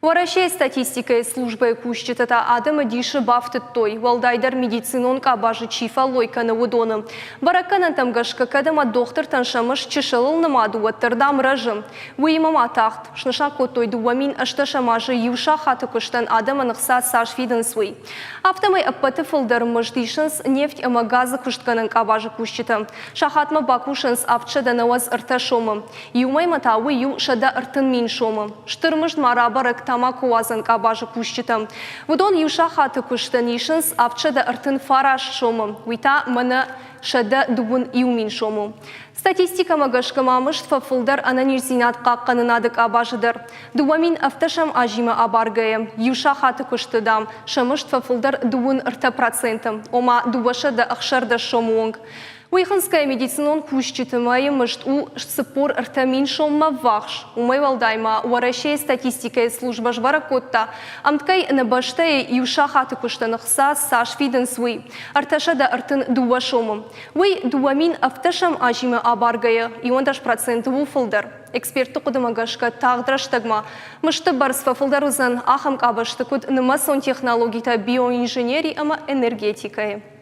Уӕрӕсейы статистикӕйы службӕйы кусджытӕ та адӕмы дисы бафтыдтой, уӕлдайдӕр медицинон къабазы чи фӕллой кӕны, уыдоны. Бӕрӕггӕнӕнтӕм гӕсгӕ, кӕд ӕмӕ дохтыртӕн сӕ мызд чысылыл нымад у, уӕддӕр, дам, рӕзы. Уыимӕ ма тагъд. Снысан кодтой 2018 азы иу сахаты куыстӕн адӕмӕн ӕхца цас фидынц, уый. Афтӕмӕй ӕппӕты фылдӕр мызд исынц нефть ӕмӕ газы куыстгӕнӕн къабазы кусджытӕ. Сахатмӕ бакусынц 793 сомы. Иу мӕймӕ та уый у 130 000 сомы. Стыр мызд ма рабӕрӕг тамакоуадзӕн къабазы кусджытӕм. Уыдон иу сахаты куыстӕн исынц 739 сомы, уый та мӕнӕ 121 000 сомы у. Статистикӕмӕ гӕсгӕ ма мызд фӕфылдӕр ӕнӕниздзинад хъахъхъӕнынады къабазы дӕр. 2017 азимӕ абаргӕйӕ, иу сахаты куысты, дам, сӕ мызд фӕфылдӕр 33%, ома 216 сомы онг. Уый хынцгӕйӕ медицинон кусджыты мӕйы мызд у 43 000 соммӕ ввахс. Уымӕй уӕлдай ма Уӕрӕсейы статистикӕйы службӕ сбӕрӕг кодта, ӕмткӕй нӕ бӕстӕйы иу сахаты куыстӕн ӕхца цас фидынц, уый 332 сомы. Уый 2017 азимӕ абаргӕйӕ 11% у фылдӕр. Экспертты хъуыдымӕ гӕсгӕ, тагъд рӕстӕгмӕ мызды бӕрц фӕфылдӕр уыдзӕн ахӕм къабӕзты, куыд нымӕцон технологитӕ, биоинженери ӕмӕ энергетикӕйы.